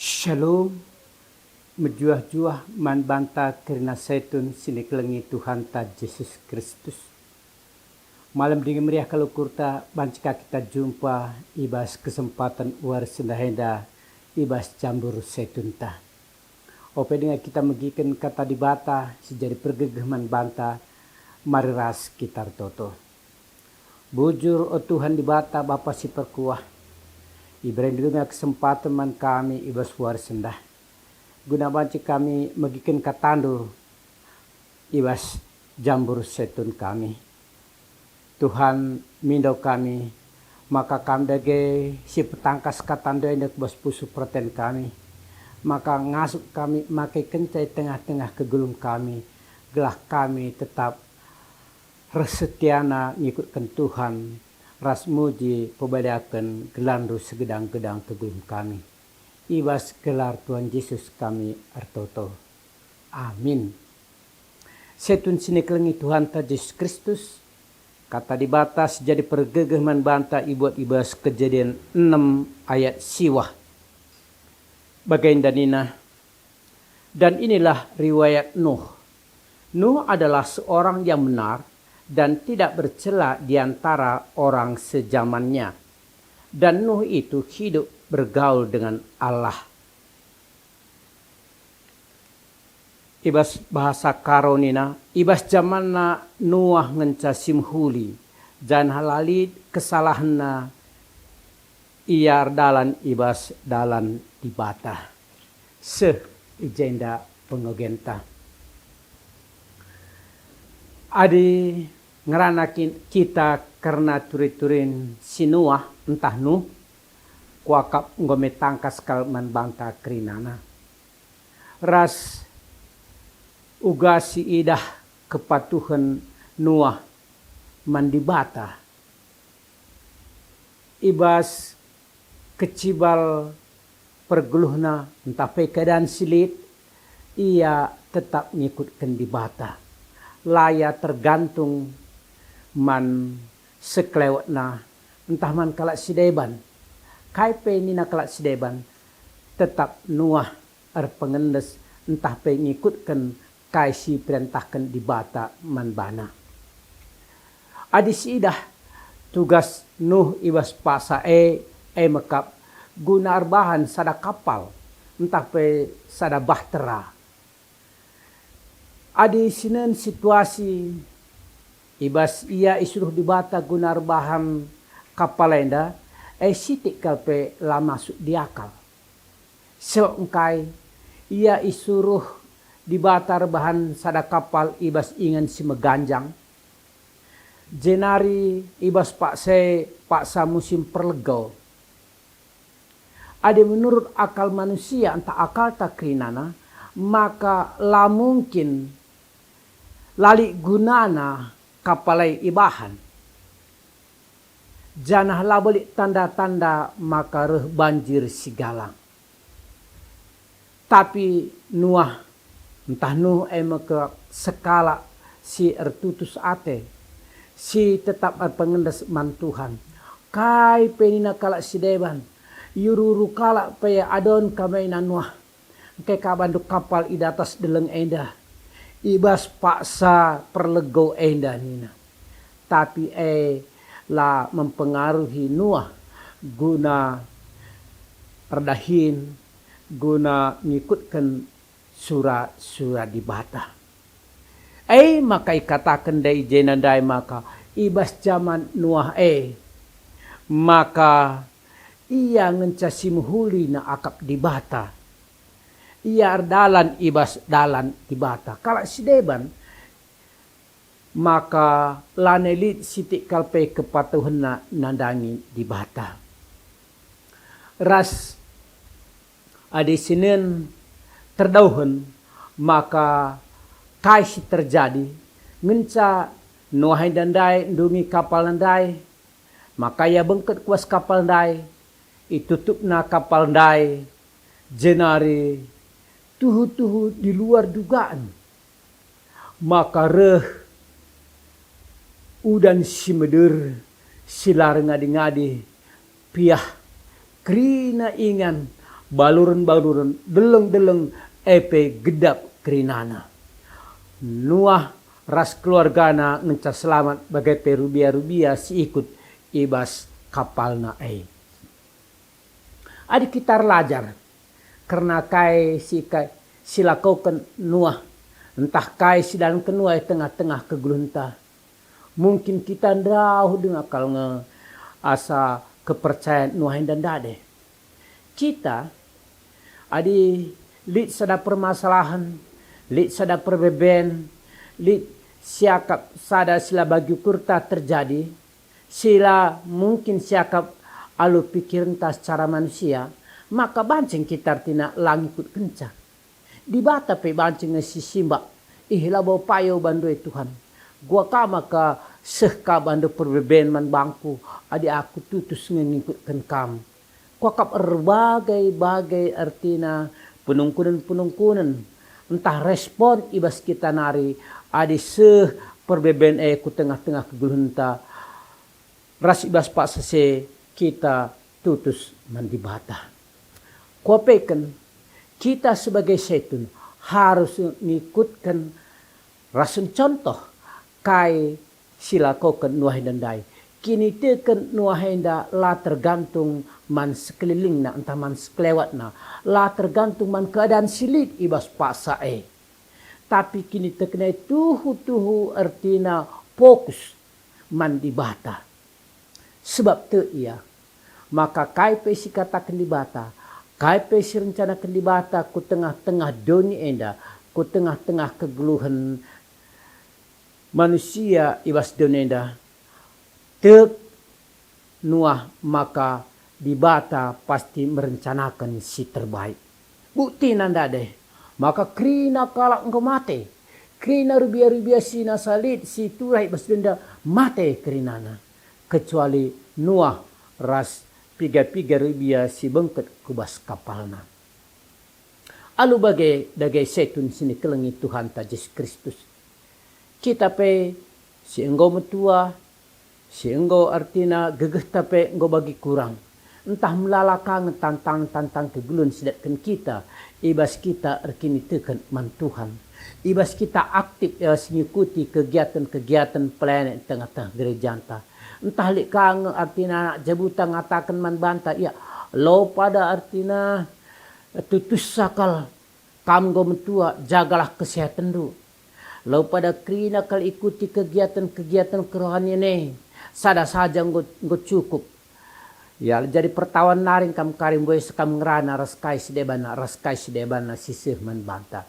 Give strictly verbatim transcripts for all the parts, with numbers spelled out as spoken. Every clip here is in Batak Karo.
Shalom, mejuah-juah man banta kerina setun si nikelengi Tuhanta Jesus Kristus. Malem dingin meriah kal ukurta banci ka kita jumpa i bas kesempaten wari sendah enda i bas jambur setunta. Ope denga kita megiken Kata Dibata si jadi pergegeh man banta, mari ras kita ertoto. Bujur, o Tuhan Dibata, Bapa si perkuah, iberendu denga kesempaten man kami i bas wari sendah, guna banci kami megiken KataNdu i bas jambur setun kami. Tuhan, mindo kami, maka Kam dage si petangkas KataNdu enda ku bas pusuh perten kami, maka ngasup kami make kenca i tengah-tengah kegeluhen kami, gelah kami tetap reh setiana ngikutken Tuhan, ras muji pebaliaken gelarNdu segedang-gedang kegeluhen kami. I bas gelar Tuhan Jesus kami ertoto. Amin. Setun si nikelengi Tuhanta Jesus Kristus, Kata Dibata si jadi pergegeh man banta ibuat i bas Kejadin enem ayat siwah. Bagenda nina, "Dan inilah riwayat Nuh. Nuh adalah seorang yang benar dan tidak bercela di antara orang sejamannya. Dan Nuh itu hidup bergaul dengan Allah." I bas bahasa Karo nina, i bas jamanna Nuah ngenca si mehuli, janah la lit kesalahenna ia erdalan i bas dalan Dibata. Seh i jenda pengogenta. Adi ngerana ki-, kita kerna turi-turin si Nuah ntah Nuh, kuakap enggo me tangkas kal man banta kerinana. Ras uga si idah kepatuhen Nuah man Dibata. I bas kecibal pergeluhna ntah pe keadaan si lit, ia tetap ngikutken Dibata. La ia tergantung man sekelewetna ntah man kalak si deban. Kai pe nina kalak si deban, tetap Nuah erpengendes ntah pe ngikutken kai si iperentahken Dibata man bana. Adi siidah tugas Nuh i bas paksa e, e me kap guna erbahan sada kapal ntah pe sada bahtera. Adi sinen situasi i bas ia isuruh Dibata guna erbahan kapal enda, e sitik kal pe la masuk diakal. Seh engkai ia isuruh Dibata erbahan sada kapal i bas ingan si meganjang, jenari i bas paksa e paksa musim perlego. Adi menurut akal manusia ntah akalta kerinana, maka la mungkin, la lit gunana kapal e ibahan. Janah labo lit tanda-tanda maka reh banjir si galang. Tapi Nuah, ntah Nuh e me kap sekalak si ertutus ate, si tetap erpengendes man Tuhan. Kai pe nina kalak si deban, iuru-uru kalak pe adon ka me nina Nuah, engkai ka bandu kapal i datas deleng enda, i bas paksa perlego enda nina. Tapi e la mempengaruhi Nuah guna erdahin, guna ngikutken sura-sura Dibata. E maka ikataken ndai i jenda ndai maka i bas jaman Nuah e, maka ia ngenca si mehuli nina akap Dibata. Ia erdalan i bas dalan Dibata. Kalak si deban maka lanai lit sitik kal pe kepatuhenna nandangi Dibata. Ras adi sinen terdauhen, maka kai si terjadi? Ngenca Nuah enda ndai ndungi kapal ndai, maka ia bengket ku bas kapal ndai, itutupna kapal ndai, jenari tuhu-tuhu di luar dugaan, maka reh udan si meder, si la erngadi-ngadi, piah kerina ingan, Baluren-baluren, deleng-deleng, e pe gedap kerinana. Nuah ras keluargana ngenca selamat bage pe rubia-rubia si ikut i bas kapalna e. Adi kita erlajar kerna kai si ka-, si lakoken Nuah, ntah kai si dalanken Nuah i tengah-tengah kegeluhenta, mungkin kita ndauh denga kal nge asa kepercayan Nuah enda ndade. Kita, adi lit sada permasalahen, lit sada perbeben, lit siakap sada si la bagi ukurta terjadi, si la mungkin siakap alu pikirenta secara manusia, maka banci kita ertina la ngikutkenca. Dibata pe banci nge si simbak, "Ih, labo payo bandu e Tuhan. Gua ka maka seh ka bandu perbeben man bangku, adi aku tutus nge ngikutken Kam." Kuakap erbagai-bagai ertina penungkunen-penungkunen, ntah respon i bas kita nari adi seh perbeben e ku tengah-tengah kegeluhenta, ras i bas paksa si kita tutus man Dibata. Kuapeken, kita sebagai setun harus ngikutken ras ncontoh kai si lakoken Nuah enda ndai. Kiniteken Nuah enda la tergantung man sekelilingna ntah man sekelewatna, la tergantung man keadaan si lit i bas paksa e. Tapi kiniteken e tuhu-tuhu ertina fokus man Dibata. Sebab tek ia maka kai pe si ikataken Dibata, kai pe si rencanaken Dibata ku tengah-tengah doni enda, ku tengah-tengah kegeluhen manusia i bas doni enda, tek Nuah maka Dibata pasti merencanaken si terbaik. Buktina ndade, maka kerina kalak enggo mate, kerina rubia-rubia si nasa lit si turah i bas doni enda mate kerinana, kecuali Nuah ras piga-piga rubia si bengket ku bas kapalna. Alu bage dage setun si nikelengi Tuhanta Jesus Kristus. Kita pe si enggo metua, si enggo ertina gegehta pe enggo bagi kurang, ntah melala ka nge tantang-tantang kegeluhen si datken kita, i bas kita erkiniteken man Tuhan, i bas kita aktif, eh, si ngikuti kegiatan-kegiatan pelayanan i tengah-tengah gerejanta, ntah lit ka nge ertina anak jabuta ngataken man banta, ia, "Lo pada ertina tutussa kal, kam enggo metua, jagalah kesehatenndu." Lo pada kerina kal ikuti kegiatan-kegiatan kerohanian e, sada saja enggo, enggo cukup. Ya, jadi pertawan nari kam kari mbuai sekam ngerana ras kai si debanna, ras kai si debanna si seh man banta.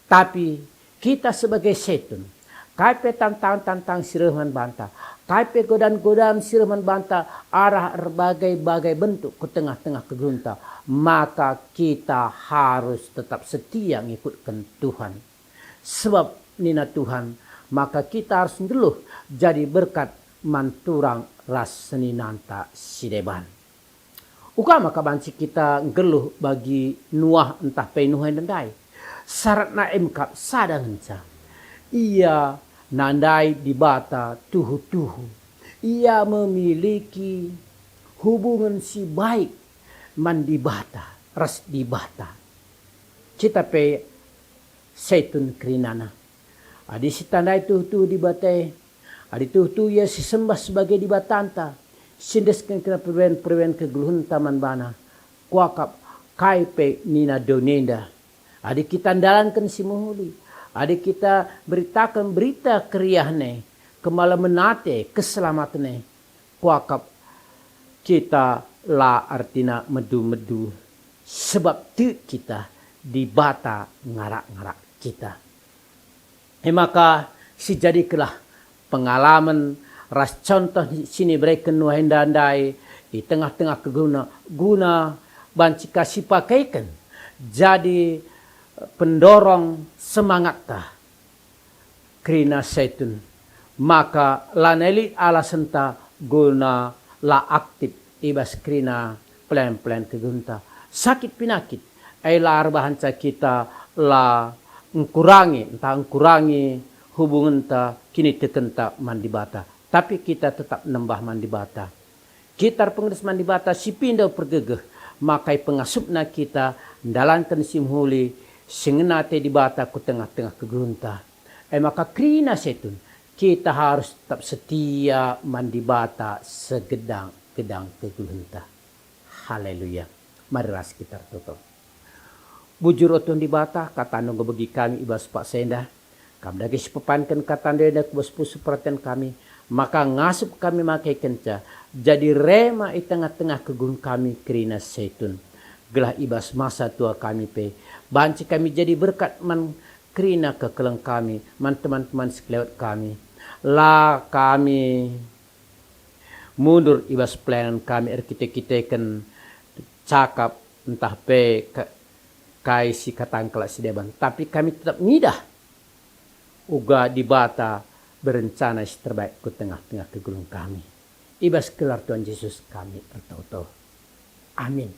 Tapi kita sebagai setun, kai pe tantang-tantang si reh man banta, kai pe godan-godan si reh man banta arah erbagai-bagai bentuk ku tengah-tengah kegeluhenta, maka kita harus tetap setia ngikutken Tuhan. Sebab nina Tuhan, maka kita arus nggeluh jadi berkat man turang ras seninanta si deban. Uga maka banci kita nggeluh bagi Nuah ntah pe Nuh enda ndai. Syaratna e me kap sada ngenca. Ia nandai Dibata tuhu-tuhu. Ia memiliki hubungen si baik man Dibata, ras Dibata. Kita pe setun kerinana. Adi sitandai tuhu-tuhu Dibata e, adi tuhu-tuhu Ia sisembah sebagai Dibatanta, si endesken kerina perbeben-perbeben kegeluhenta man baNa, kuakap kai pe nina doni enda. Adi kita ndalanken si mehuli, adi kita beritaken Berita Keriahen e, kemalemen ate, keselamaten e, kuakap kita la ertina medu-medu, sebab tek kita Dibata ngarak-ngarak kita. E maka, sijadikelah pengalamen ras contoh si nibereken Nuh enda ndai i tengah-tengah kegeluhna, guna banci ka sipakeken jadi pendorong semangatta. Kerina setun, maka lanai lit alasenta guna la aktif i bas kerina pelayan-pelayan kegeluhenta. Sakit pinakit, e la erbahanca kita la ngkurangi ntah ngkurangi hubungenta, kinitekenta man Dibata, tapi kita tetap nembah man Dibata. Kita erpengendes man Dibata si pindo pergegeh, maka ipengasupna kita ndalanken si mehuli si ngena ate Dibata ku tengah-tengah kegeluhenta. E maka kerina setun, kita harus tetap setia man Dibata segedang-gedang kegeluhenta. Haleluya. Mari ras kita ertoto. Bujur, o Tuhan Dibata, KataNdu enggo begi kami i bas paksa enda. Kam dage si pepadanken KataNdu enda ku bas pusuh peraten kami, maka ngasup kami makekenca, jadi rema i tengah-tengah kegeluhen kami kerina setun. Gelah i bas masa tua kami pe, banci kami jadi berkat man kerina kekelengen kami, man teman-teman sekelewet kami. La kami mundur i bas pelayanen kami erkite-kiteken cakap ntah pe ke-, kai si kataken kalak si deban, tapi kami tetap ngidah uga Dibata berencana si terbaik ku tengah-tengah kegeluhen kami. I bas gelar Tuhan Yesus kami ertoto. Amin.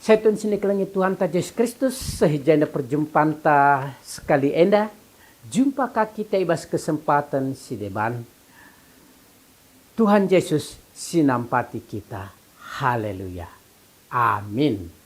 Setun si nikelengi Tuhanta Jesus Kristus, seh i jenda perjumpanta sekali enda, jumpa ka kita i bas kesempaten si deban. Tuhan Jesus si nampati kita. Haleluya. Amin.